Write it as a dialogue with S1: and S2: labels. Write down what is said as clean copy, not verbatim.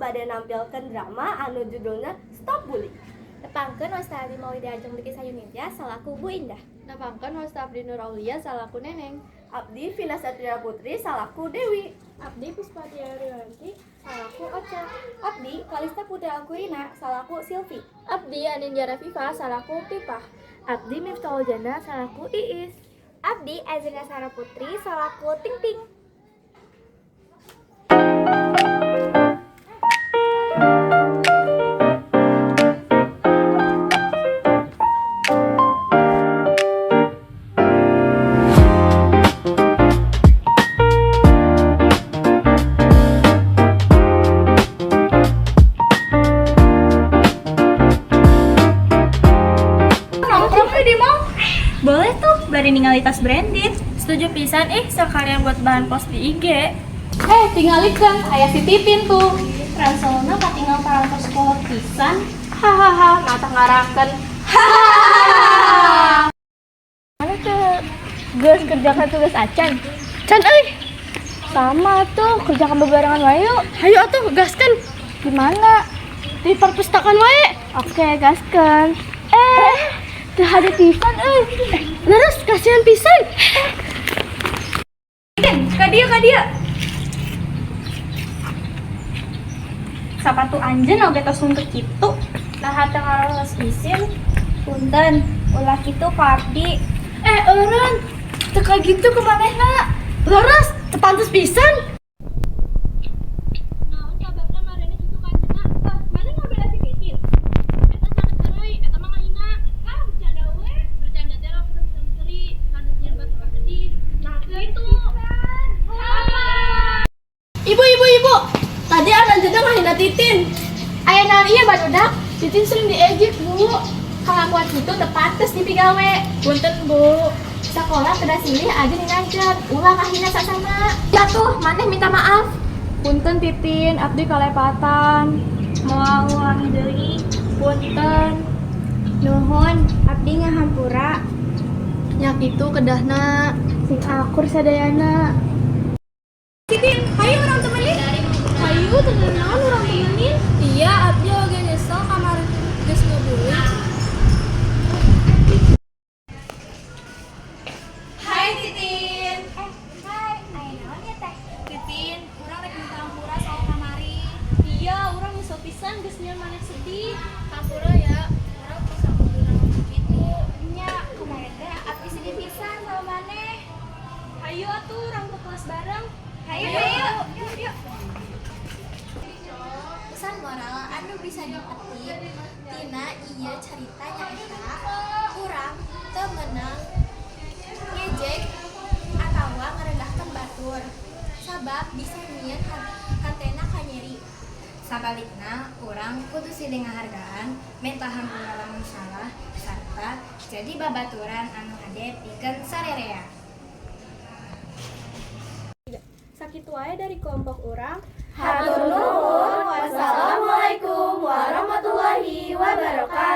S1: bade nampilkeun drama anu judulna Stop Bully.
S2: Tepangkeun, wasta abdi Maulida Ajeng Beki Sayunitya salaku Bu Indah.
S3: Nepangkeun, wasta abdi Nur Aulia salaku Neneng.
S1: Abdi Vina Satria Putri salaku Dewi.
S3: Abdi Puspati Ariyanti salaku Ocha.
S2: Abdi Kalista Putri Alkurina salaku Silvi.
S3: Abdi Anindya Rafifa salaku Pipah.
S2: Abdi Miftahul Jannah salaku Iis. Abdi Azrina Sarah Putri salaku Ting Ting.
S1: Nongkrong di mall.
S4: Boleh tuh, bari ningali tas branded.
S3: Setuju pisan ih, sekalian buat bahan post di IG.
S5: Eh, tingalikeun aya si Titin tuh.
S4: Ranselna katingal parantos kolot pisan.
S5: Hahaha, mata ngarakeun.
S3: Mana tuh? Geus kerjakan tugas acan. Can euy. Sama tuh, kerjakan bebarengan wae yuk.
S5: Hayu atuh gaskeun.
S3: Gimana?
S5: Di perpustakaan wae.
S3: Oke, gaskeun. Eh, teu hade pisan euy.
S5: Leres, kasihan pisan.
S4: Ka dieu, ka dieu. Sapatu anjeun oge tos suntuk kitu.
S2: Nah, teu ngalolos isin. Punten, ulah kitu ka abdi.
S5: Eh, eureun. Teu kayak gitu ke manehna. Leres, teu pantes pisan.
S3: Naon sababna marene kitu ka anjeunna? Tah, mana ngabela si Titin? Eta sanes heureuy, eta mah ngahina. Ah, bercanda we. Bercanda teh lamun bisa misteri, sanes nyieun batur kasedih. Nah, kitu.
S5: Ibu, ibu, ibu. Tadi anjeunna ngahina Titin.
S2: Aya naon ieu barudak? Titin sering diejek, Bu. Kalakuan kitu teu pantes dipigawe.
S3: Punten, Bu.
S2: Sekolah kedah silih aja ngajar, ulah ngahina sasama. Jatuh, maneh minta maaf.
S3: Punten Titin, abdi kalepatan. Moal ngulangi deui. Punten.
S2: Nuhun, abdi ngahampura.
S3: Nya kitu kedahna. Sing akur sadayana.
S5: Titin, hayu urang temenin. Hayu, teu naon urang temenin.
S3: Iya, abdi oge nyesel kamari geus ngebully.
S1: Hai Titin.
S2: Eh, hai, aya naon ya teh?
S4: Titin, urang rek minta hampura soal kamari.
S5: Iya, urang nyesel pisan geus nyieun maneh sedih.
S3: Hampura ya, urang tos sakuduna ngomong kitu.
S2: Nya, kemarin teh abdi sedih pisan sama maneh.
S5: Hayu atuh urang ke kelas bareng.
S2: Hayu, hayu. Yuk, yuk. Pesan moral anu bisa dipetik tina ieu carita nyaeta urang teu meunang ngejek atawa ngarendahkeun batur, sabab bisa nyieun hatena kanyeri.
S6: Sabalikna, urang kudu silih ngahargaan, menta hampura lamun salah, sarta jadi babaturan anu hade pikeun sarerea.
S3: Sakitu wae dari kelompok urang.
S1: Hatur nuhun. Wassalamualaikum warahmatullahi wabarakatuh.